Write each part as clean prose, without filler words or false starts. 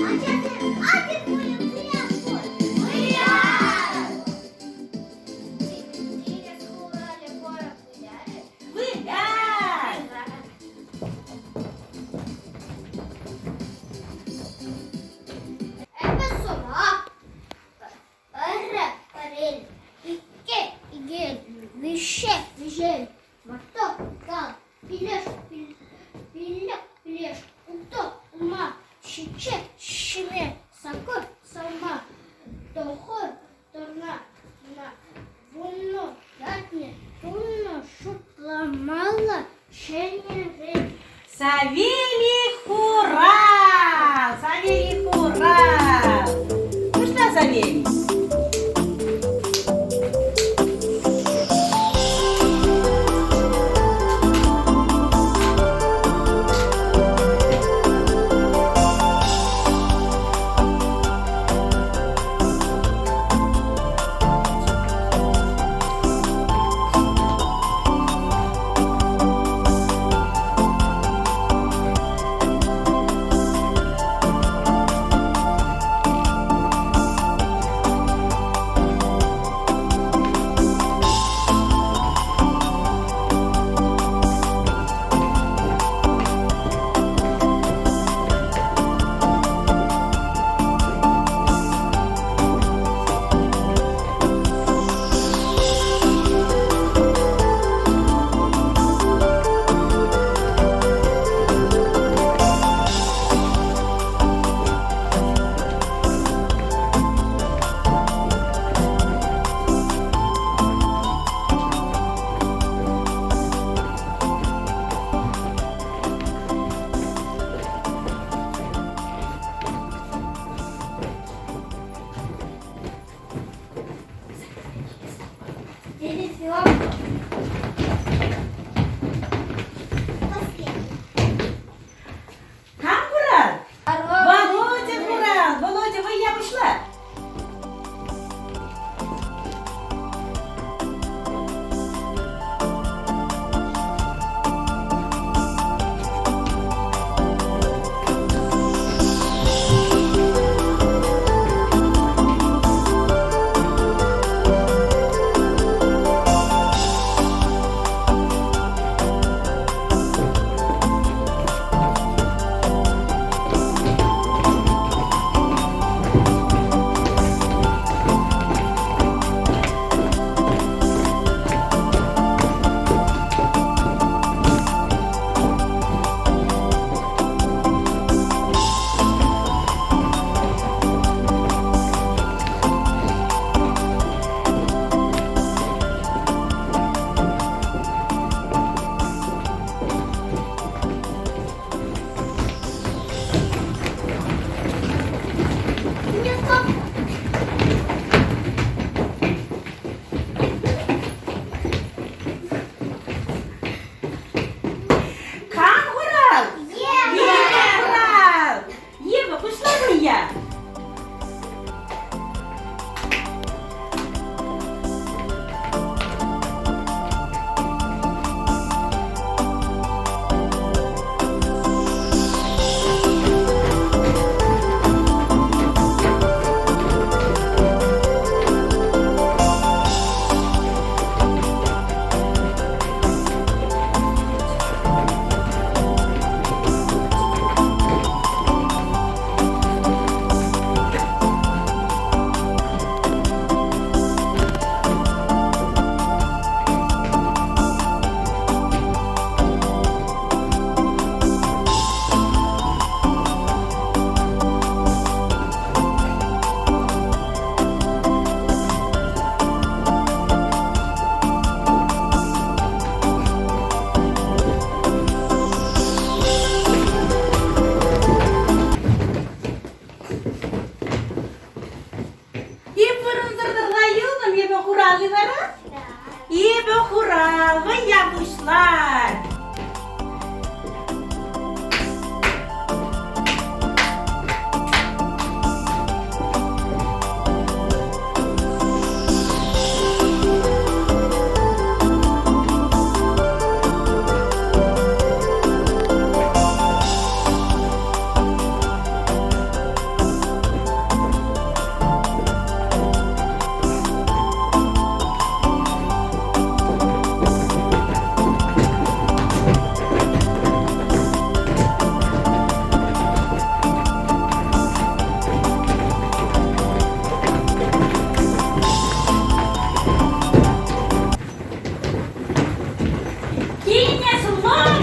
Ачасем, атьӑр вӑйӑ вылятпӑр! Выляр! Тинӗс хуралӗ вӑйӑ вылярӗ. Выляр! Эпӗ сӑра, пӗрре, пӗрер, икке, икӗ, виҫҫе, виҫӗ, маттур, кал, пилеш, пиллӗк, пилеш, улттӑ, улма, ҫиччӗ, ҫиме, саккӑр, салма, тӑхӑр, тӑрна, вуннӑ, ятне, туннӑ, шутламалла, ҫӗнӗрен. Савелий Хурал! Савелий Хурал! Пуҫла, Савелий!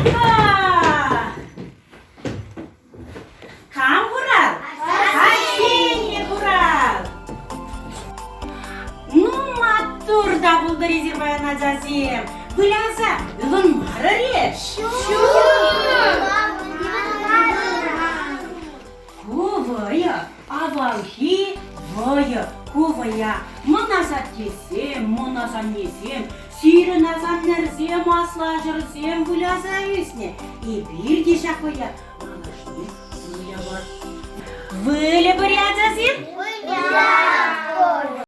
Лайӑх! Кам хурал? Арсений хурал! Ну, маттур та пултӑр эсир паян, ачасем. Выляса ывӑнмарӑр-и? Ку вӑйӑ авалхи вӑйӑ. Ку вӑйа мӑн асаттесем, мӑн асаннесем, сирӗн асаннӗрсем, аслаҫӑрсем выляса ӳснӗ. Эпир те ҫак вӑййа малашне выльӑпӑр. Выльӑпӑр-и, ачасем? Выля!